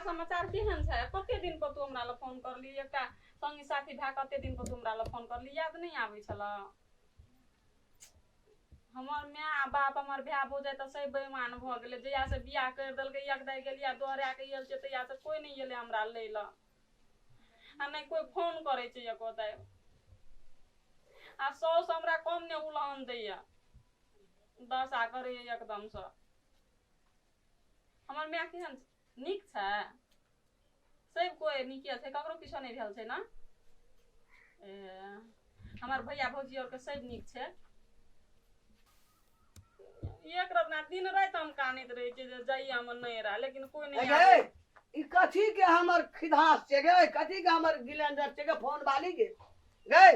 समाचार केहन छै? कते दिन पर तू हमरा लग फोन करली? एकटा संगी साथी भए कते दिन पर तू हमरा लग फोन करली? याद नहि आबै छलऽ? हमर माय आ बाप, हमर भाय भौजाइ तऽ सब बेईमान भऽ गेलै। जहियासँ बियाह करि देलकै, एक दाइ गेलियै दोहरा कऽ आयल छियै, तहियासँ कोइ नहि एलै हमरा लै लए आ नहि कोइ फोन करै छै एको दाइ। आ साउस हमरा कम नहि उलहन दैया, दशा करैया एकदमसँ। हमर माय केहन नीक छै? सब कोइ नीके छै, ककरो किछो नहि भेल छै ने? ए, हमर भैया भौजी आरके सब नीक छै। एक रत्ना दिन राति हम कानैत रहै छियै जे जाइए हमर नैहरा, लेकिन कोइ नहि गे आबै। ई कथी के हमर खिधास छै गे? कथी के हमर गिलेंडर छै गे? फोन वाली गे, गे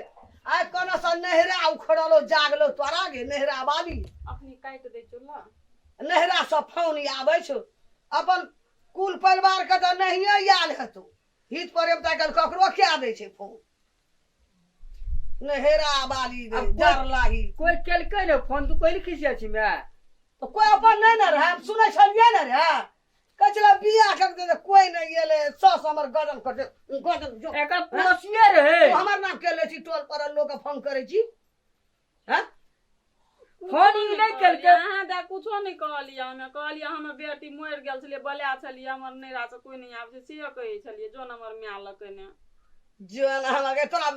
आइ कोना से नैहरा उखड़लो जागलो तोरा गे नैहरा वाली? अखनी काटि दै छौ ल। नैहरा से फोन आबै छौ, अपन कुल परिवार के तऽ नहिए आयल हेतौ। हित प्रेम तऽ आइकाल्हि ककरो कए दै छै फोन। नहेरा बाली गे आब कोइ- डरलाही। कोइ केलकै ने फोन? तू कोइ खिसिया छी माय? तऽ कोइ अपन नहि ने रहै, हम सुनै छलियै ने रहै, कहै छलै बियाह कर दे, कोइ नहि एलै, सास हमर गजन करतै गजन जो। एकर पड़ोसिए रहे। तू हमर नाम के लै छी? टोल पर लोक फोन करै छी? हैं? फोन ई नहि केलकै। अहाँ दए कुछो नहि कहलियै। हमे कहलियै हमर बेटी मरि गेल छलियै, बला छलियै, हमर नैहरा से कोइ नहि आबै छै, से कहै छलियै। जौन हमर माय लग ने जन हमरा के तोरा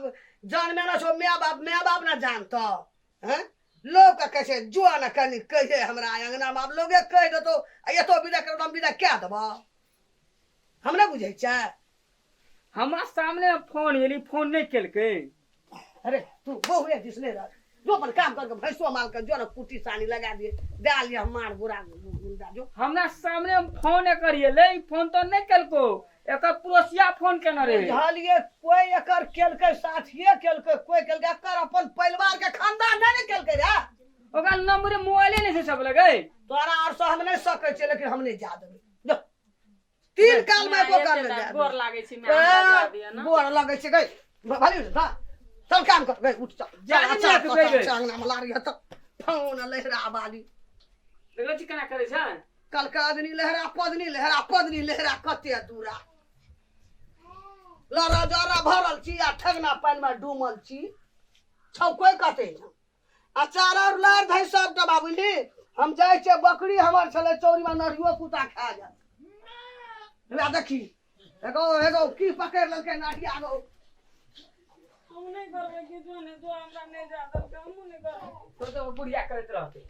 जान में ना छौ माय बाप, माय बाप ना जानतो हैं? लोग के कहै छै जो ना कनी कहे हमरा अंगना में। आब लोगे कहि देतो आ एतो विदा कर, हम विदा कए देबो? हम नहि बुझै छै। हमरा सामने फोन एली, फोन नहि केलकै। अरे तू बहुए दिस नहि रह, जो अपन काम करके भैंसो माल के जो ना कुट्टी सानी लगा दिए दे लिया मार बुरा गुंडा जो। हमरा सामने फोन एकर एलै, फोन तऽ नहि केलको, एकर पड़ोसिया फोन केने रहे। बुझलियै, कोई एकर केलकै, साथिये केलकै, कोई केलकै, एकर अपन परिवार के खानदान नहि ने केलकै रे। ओकरा नंबर मोबाइले नहि छै सब लगे। तोरा आर से हम नहि सकै छियै, लेकिन हम नहि जा देबै। जो तीन काल में एको काल में जा गोर लागै छी माय, हमरा जा दिअ ने। गोर लगै छै गई भली उठ, चल काम कर गई, उठ चल। जा चल, नहीं चल, मियाँ के चल, गई। चल, अंगना में लारी हत फोन लहरा बाली। देखै छी केना करै छै। कल का आदमी लहरा पदनी लहरा पदनी लहरा कते दूरा लड़ा जरा भरल छी आ ठगना पानि में डूमल छी छौ कोई कते आ चार और लार धै सब डबा बुझली। हम जाइ छियै, बकरी हमर छलै चौरी में, नरियो कुत्ता खा जायत। हमरा देखी एगो एगो की पकड़ि लेलकै नाटिया गो। हम नहि करबै किछो नहि, जो हमरा नहि जा देलकै, हमहूँ नहि करबै। तो तो बुढ़िया करैत रहतै।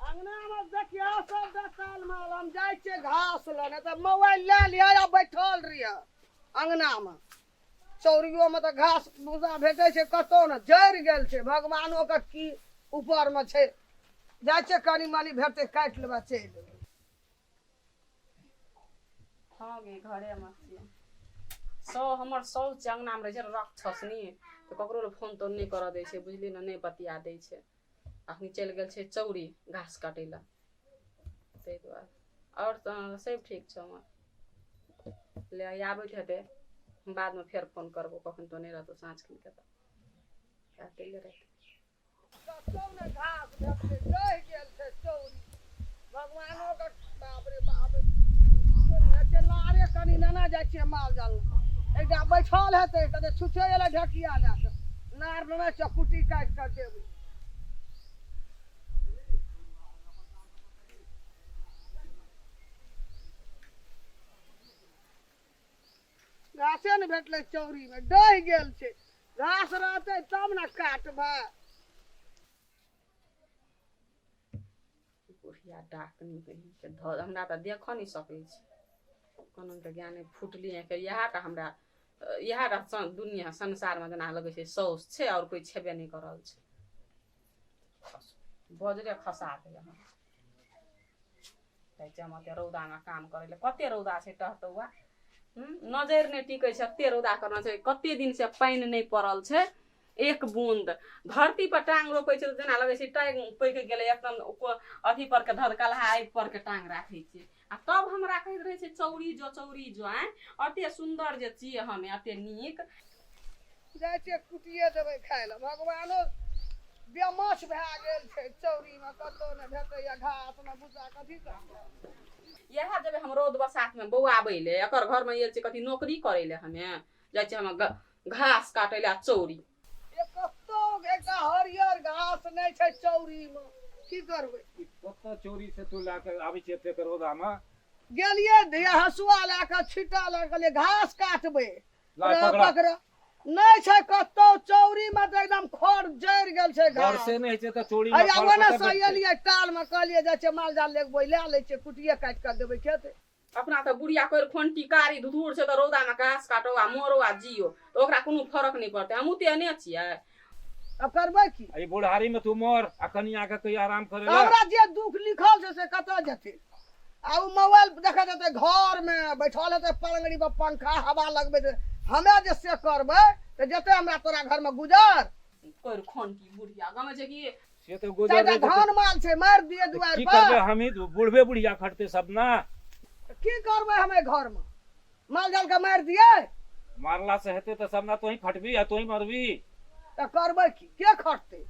अंगना में देखियौ सब 10 साल में हम जाइ छियै घास लऽ, तऽ मोबाइल लए लिअ आ बैठल रहियै अंगना में। चौरियो में तऽ घास भूसा भेटै छै कतौ ने, जरि गेल छै। भगवानो के की ऊपर में छै। जाइ छियै, कनि मनि भेटतै काटि लेबै, चलि एबै। हँ गे, घरेमे छियै। सौ हमर साउस जे अङ्गनामे रहै छै राक्षसनी, तऽ ककरो लग फोन तोन नहि करऽ दै छै, बुझली ने? नहि बतिया दै छै। अखनी चलि गेल छै चौरी घास काटै लए, ताहि दुआरे। आओर तऽ सब ठीक छौ हमर। ले आबैत हेतै, बादमे फेर फोन करबो, कखन तो नहि रहतौ साँझ खिनके तऽ काटै लए रहतै। कतौ ने घास भेटलै, रहि गेल छै चौरी। भगवानो के बाप रे बाप छै। लारे कनि नेने जाइ छियै माल जाल, एकटा बैठल हेतै कते छुछे एलै ढकिया लए कऽ। नार नेने छियै, कुट्टी काटि कऽ देबै। घासे ने भेटलै चौरीमे, डहि गेल छै। घास रहतै तब ने काटबै। बुढ़िया डाकनी कहींके धऽ हमरा तऽ देखऽ नहि सकै छै। कोनो के ज्ञाने फुटली आँखि। इएह टा हमरा, इएह टा दुनिया संसारमे जेना लगै छै साउस छै, आओर कोइ छेबे नहि करल छै। बजरे खसा दैए हमरा। जाइ छै हम ओते रौदामे काम करै लए। कते रौदा छै टहटौआ, नजरि नहि टिकै छै, एते रौदा करना छै। कते दिन से पानि नहि पड़ल छै एक बूंद। धरती पर टांग रोपै छै तऽ जेना लगै छै टांग पकि गेलै एकदम। अथी पर के धधकलहा आगि पर के टांग राखै छियै आ तब हमरा कहैत रहै छै चौरी जो, चौरी जो। आँय, एते सुन्दर जे छियै हमे, एते नीक। जाइ छियै, कुटिए देबै खाय लए। भगवानो बेमाछ भए गेल छै चौरीमे, कतहु नहि भेटैया घास ने भूसा, कथी करबै? इएह जेबै हम रौद बसातमे बौआबै ले, एकर घरमे आयल छै कथी नौकरी करै ले, हमे जाइ छियै हम घास काटै ले आ चौरी। कतौ एकटा हरियर घास नहि छै चौरीमे, की करबै? कतऽ चोरी से तू लए कऽ आबै छी एतेक रौदामे? गेलियै धिया हँसुआ लए कऽ, छिट्टा लए कऽ घास काटबै। लाय पकड़ा। पकड़ा नहि छै कतौ चौरीमे, तऽ एकदम खर जरि गेल छै घास। बरसे नहि होइ छै तऽ चोरी मे हैया फल ओने कतऽ से भेटतै? एलियै टालमे, कहलियै जाइ छियै माल जाल लेबबै, लए लै छियै, कुटिये काटि कऽ देबै खेत। अपना तऽ बुढ़िया कोरि खोंटी कारी धुधुर छै तऽ रौदामे घास काटो आ मरो आ जियो तऽ ओकरा कोनो फरक नहि पड़तै। हमहूँ तऽ एने छियै। आब करबै की? एहि बुढ़ारी मे तू मर आ कनिया के कहियो आराम करे ला। हमरा जे दुख लिखल छै से कतऽ जेतै? आ ओ मोबाइल देखैत हेतै, घरमे बैठल हेतै पलंगड़ी पर, पंखा हवा लगबैत हेतै। हमे जे से करबै तऽ जेतै हमरा तोरा घरमे गुजर? कोरि खोंटी बुढ़िया गमे छै कि से तऽ गुजर चारिटा नहि जेतै। धान माल छै, मारि दिए तऽ दुआरि की पर। करबै हमही? बुढ़बे बुढ़िया खटतै सब ना। की करबै हमे घरमे? माल जाल के मारि दिए? मारला से हेतै तऽ सब ना तोही खटबी आ तोही मरबी। तऽ करबै की? के खटतै?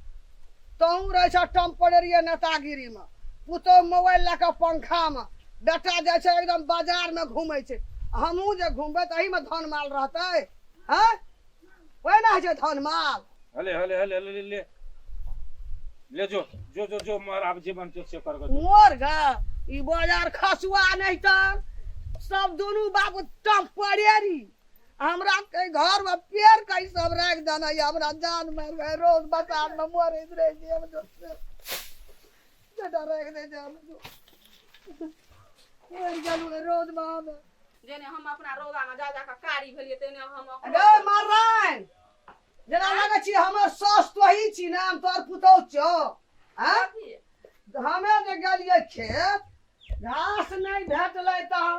तहूँ रहै छ टेम्परेरी नेतागिरीमे, पुतहु मोबाइल लए कऽ पंखामे, बेटा जाइ छै एकदम बाजारमे घूमै छै। हमहूँ जे घूमबै तऽ एहिमे धन माल रहतै? हँ, ओहिना होइ छै धन माल। हले हले हले हले ले ले, जो जो जो जो, मर आब, जे मन से कर जो। मोर गा ई बाजार खसुआ नहीं तऽ सब दुनू बाबू टेम्परेरी। हमरा के घर में पेड़ कई सब राख देना ये, हमरा जान मार गए, रोज बसात में मरैत रहे छी हम। जो बेटा राख दे छै, हम जो मरि गेलहुँ रोज में हम। जेने हम अपना रौदामे जा जा कऽ कारी भेलियै तेने हम गे मर्राइन, जेना लगै छी हमर सास तोही छी ने, हम तोहर पुतहु छियौ। आँय, हमे जे गेलियै खेत, घास नहि भेटलै तऽ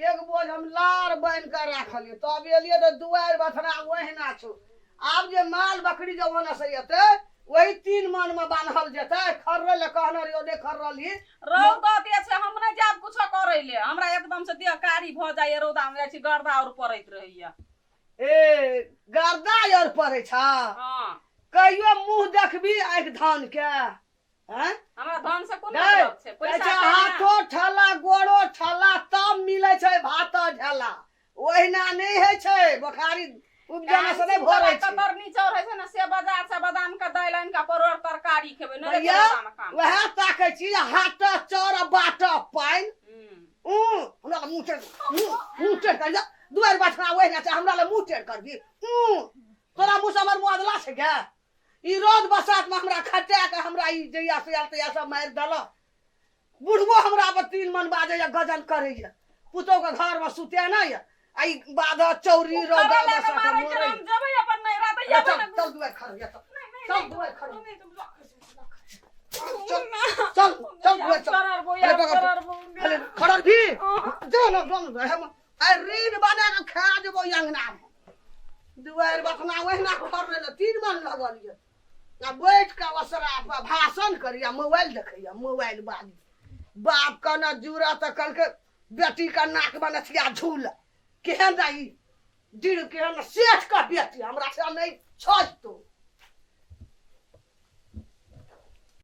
एक बोझ हम लार बान्हि कऽ राखलियै। तब एलियै तऽ दुआरि बथना ओहिना छौ। आब जे माल बकरी जे ओने से एतै, वही 3 मन मे बान्हल जेतै। खर्रै लए कहने रहियौ, नहि खर्रलही। रौद दे छै, हम नहि जायब कुछो करै ले। हमरा एकदम से देह कारी भऽ जाइए रौदामे जाइ छी, गर्दा और पड़ैत रहैया। ए गर्दा और पड़ै छ? हँ। कहियो मुँह देखबी आँखि धान के? हैं? हमरा धन से कोन नहि, मतलब छै? पैसा कहै छै छै ने। हाथो ठेला गोड़ो ठेला तब मिलै छै भात ढेला, ओहिना नहि होइ छै। बोखारी उपजाना से नहि भरै छै। कतरनी चाउर होइ छै ने, से बाजार से बादाम के दालि आनि के परोड़ तरकारी खेबै नहि भैया, रौदामे काम। वएह ताकै छी, हाथ चाउर आ बाट पानि। हूँ। ऊ हमरा लग मुँह टेढ़, मुँह मुँह टेढ़ कर जा। दुआरि बछड़ा ओहिना छै, हमरा लग मुँह टेढ़ करबी? ऊ तोरा मुँह से हमर मुँह अदला छै गे? ई रौद बसात में हमरा खटा के हमरा ई जहिया से आयल तहिया सब मारि देलक। बुढ़बो हमरा पर 3 मन बाजैया, गजन करैया। पुतोह के घर में सुते नहि आ ई बाध चौरी रौदा करैला के बसात मारै छै, मरै। हम जेबै अपन नैहरा तऽ चल जेबै ने। चल दुआरि खड़ा होइया, चल। नहि, नहि, चल नहि, दुआरि खड़ा। नहि, चल चल चल दुआरि चल। करर बौआ, अरे पकड़। करर बौआ। अरे खड़ा भी जो ना जो ना, हम आइ ऋण बना के खा जेबो अंगना में। दुआरि बथना ओहिना खर रहलै, 3 मन लगल ये आ बैठ के ओसरा पर भाषण करिया, मोबाइल देखैया मोबाइल बाली। बाप के न जुड़ा तऽ कहलकै बेटी के नाक में नथिया झूल। केहन रही दिल, केहन सेठ के बेटी, हमरा से नहि छज तो।